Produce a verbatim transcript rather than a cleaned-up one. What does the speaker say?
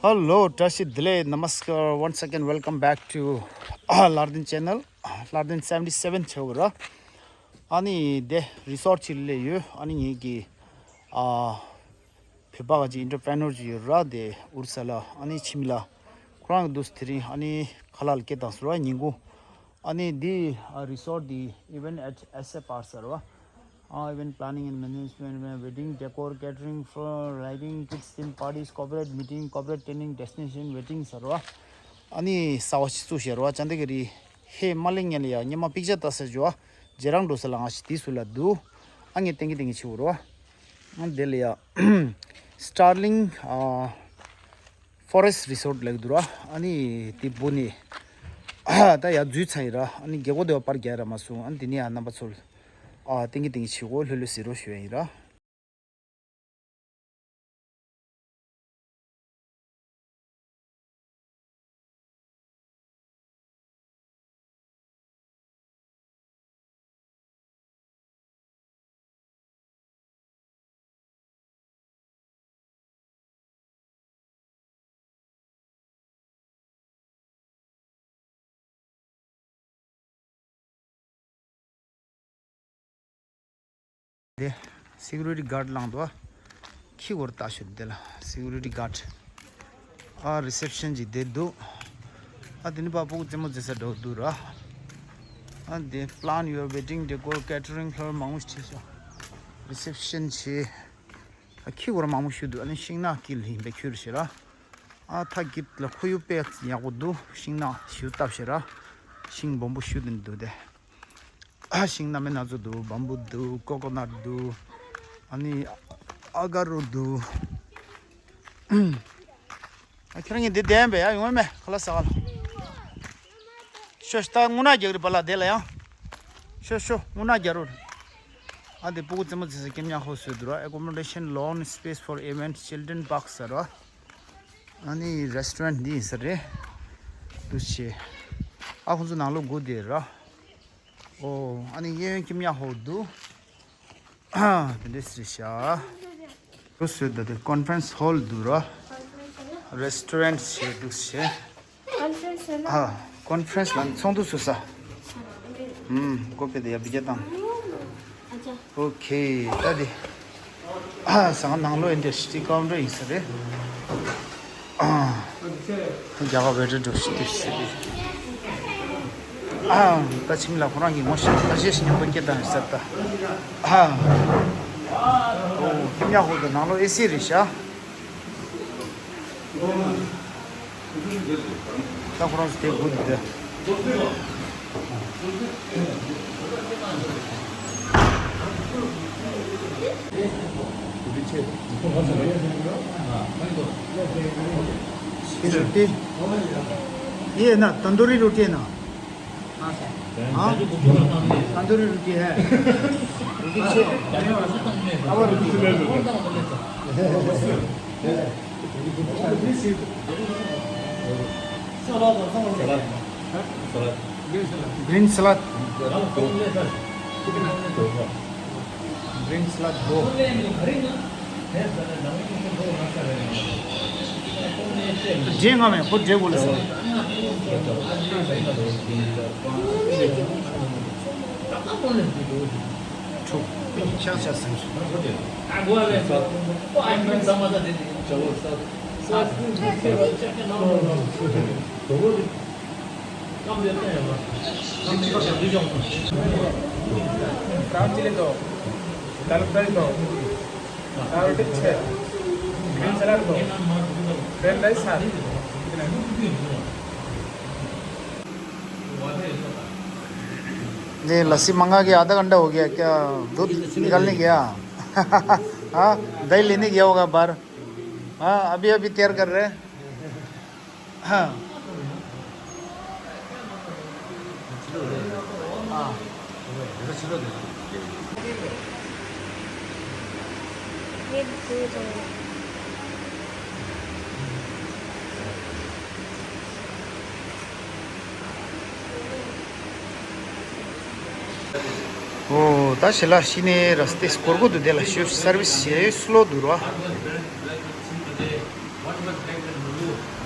Hello, བཀྲ་ཤིས་བདེ་ལེགས། Namaskar. Once again, welcome back to Lardin channel. Lardin seventy seven ཆེ་བ་ར། ཨ་ནི་དེ་རི་སོར་ཊི་ཅིག་སླེབས་ཡོད། ཨ་ནི་ངེད་ཀྱི་ཨ་བོད་པ་ག་ཅིག་ཨིན་ཊར་པི་རི་ནར་ཅིག་ཡོད་ར། དེ་ཨུ་རུ་ས་ལ། ཨ་ནི་འཆི་མེད་ལགས་ཁོ་རང་གི་འདུག་སེ་དེ་རིང་ཨ་ནི་ཁ་ལག་ལ་སྐད་བཏང་སོང་ར། ཉིན་གུང་ཨ་ནི་འདི་ཨ་རི་སོར་ཊི་འདི་event at S F R ཟེར་བ། ཨ་event planning and management, wedding decor, catering, flower, lighting, kids theme parties, corporate meeting, corporate training, destination wedding ཟེར་བ། ཨ་ནི་གསར་བ་ཞིག་བཙུགས་ཤག་ར་བ། ཅང་དེ་ག་རི་ཧེ་མ་གླེང་ཉན་ལ་ཡ་ཉི་མ་པིག་ཅ་ལྟ་ས་འཇོ་བ། རྗེ་རང་འགྲོ་ས་ལ་ང་ཞིག་དེ་སུ་ལ་འདུག་ཨ་ངས་ཏེང་གི་ཏེང་གི་ཆི་བོ་ར་བ། ཨ་དེ་ལ་ཡ་Starling ཨ་Forest Resort ལེགས་འདུག་ར། ཨ་ནི་དེ་བུ་ནི་ད་ཡ་འཛུལ་ཚར་ཡིན་ར། ཨ་ནི་རྒྱལ་སྒོ་དེ་བ་པར་རྒྱག་ར་མ་སོང་། ཨ་ནི་དེ་ནི་ཡ་རྣམ་པ་ཚོར་ཨ་ཏེང་གི་ཏེང་གི་ཆི་བོ་ལྷོད་ལྷོད་ཟེར་རོ་ཞུ་ཡ་ཡིན་ར། དེ་སི་ཀུ་རི་ཊི་གཱཌ་ལངས་འདུག་ཨ། ཁྱི་སྒོར་ལྟ་ཤོད་དེ་ལ་སི་ཀུ་རི་ཊི་གཱཌ། ཨ་རི་སེབ་ཤན་ཅིག་དེ་འདུག་ཨ་དེ་ནི་པ་ཕྲུ་གུ་རྩེད་མོ་རྩེ་ས་འགྲོ་འདུག་ར། ཨ་དེ་plan your wedding decor catering flower མང་པོ་ཞིག་བྱས་ཤག་རི་སེབ་ཤན་བྱས། ཨ་ཁྱི་སྒོར་མང་པོ་ཞིག་འདུག་ཨ་ནི་ཤིང་ནགས་དཀྱིལ་ཡིན་པའི་ཁྱོད་རེད་ཤག་ར། ཨ་ཐ་གི་ལ་ཁོར་ཡུག་དཔེ་ཡག་པོ་འདུག་ཤིང་ནགས་ཞིག་བཏབ་ཤག་ར། ཤིང་སྦོམ་པོ་ཞིག་འདུག་དེ། ཨ་ཤིང་སྣ་མིན་སྣ་ཚོགས་འདུག་བམ་བུ་འདུག་ཀོ་ཀོ་ནཊ་འདུག་ཨ་ནི་ཨ་ག་རུ་འདུག་ཨ་ཁྱེད་རང་གཉིས་འདི་བསྡད་པས་ཡ་ཡོང་མེད་ཁ་ལག་ཟ་ག་ལ། ཤོ་ཤོ་ད་རྔུལ་ནག་རྒྱག་རེད་པ་ལ་དེ་ལ་ཡང་། ཤོ་ཤོ་རྔུལ་ནག་རྒྱག་རོགས། ཨ་དེ་ཕྲུ་གུ་རྩེད་མོ་རྩེ་ས་ཀེམ་ཉག་ཧོ་སུ་འདུག་ར། Accommodation lounge space for event children park ཟེར་ར། ཨ་ནི་restaurant འདི་ཡིན་ས་རེད། འདུག་སེ་བྱས། ཨ་ཁོང་ཚོ་ནང་ལོགས་སྒུག་བསྡད་ར། ཨོ་ཨ་ནི་གཡས་གཡོན་ཀེམ་ཉག་ཧོ་འདུག་དེ་འདྲས་རེད་ཤག་རུ་སོད་ད་དེ་ཀོན་ཕ་རེན་སི་ཧོལ་འདུག་ར། རེ་སི་ཊོ་རེན་ཊི་བྱས་འདུག་སེ་བྱས། Conference ཨ་ཀོན་ཕ་རེན་སི་ལ་ཚོགས་འདུ་ཚོགས་ས། ཨུམ་ཀོ་པེ་དེ་ཡ་བི་རྒྱ་དང་། ཨོ་ཁེ་ད་དེ། ཨ་ཟ་ཁང་ནང་ལོགས་ཨིན་ཌི་ཡ་ཤི་ཊི་ཀའུན་ཊར་ཡིན་ས་རེད། ཨ་རྒྱ་གར་ཝེ་ཊར་འགྲོ་ཤི་ཏི་ཤི་ཏི། ཨ་ད་ཁྱིམ་ལ་ཁོ་རང་གི་ངོ་ཤེས་ཁ་ཤས་ཤིག་མཉམ་དུ་སྐད་བཏང་ཡོད་ས་རེད་ད། ཨ་ཨོ་ཁྱིམ་ཡག་ཧོ་དུ་ནང་ལོགས་ཨེ་སི་རེད་ཤག་ད་ཁོ་རང་ཚོ་དེ་སྒུག་འདུག་སྟེ། ये रोटी, ये है ना, तंदूरी रोटी है ना? हाँ? तंदूरी रोटी है। रोटी छः। तवा रोटी। ग्रीन सलाद। ग्रीन सलाद दो। जे हाँ मैं खुद जे बोले सर। ब्राउन चिली दो, दाल फ्राई दो, दाल रोटी छः, ग्रीन सलाद दो, प्लेन राइस सात। ये लस्सी मंगा के आधा घंटा हो गया, क्या दूध निकालने गया? हाँ, दही लेने गया होगा बाहर। हाँ, अभी अभी तैयार कर रहे हैं। हाँ। हाँ। ཨོ་ད་ཞེ་ལ་ཤི་ནས་ར་སྟེ་སྐོར་གོ་དུ་དེ་ལ་ཤོད་སར་བིས་བྱེད་སློ་དུ་ར། What was back then, Lulu?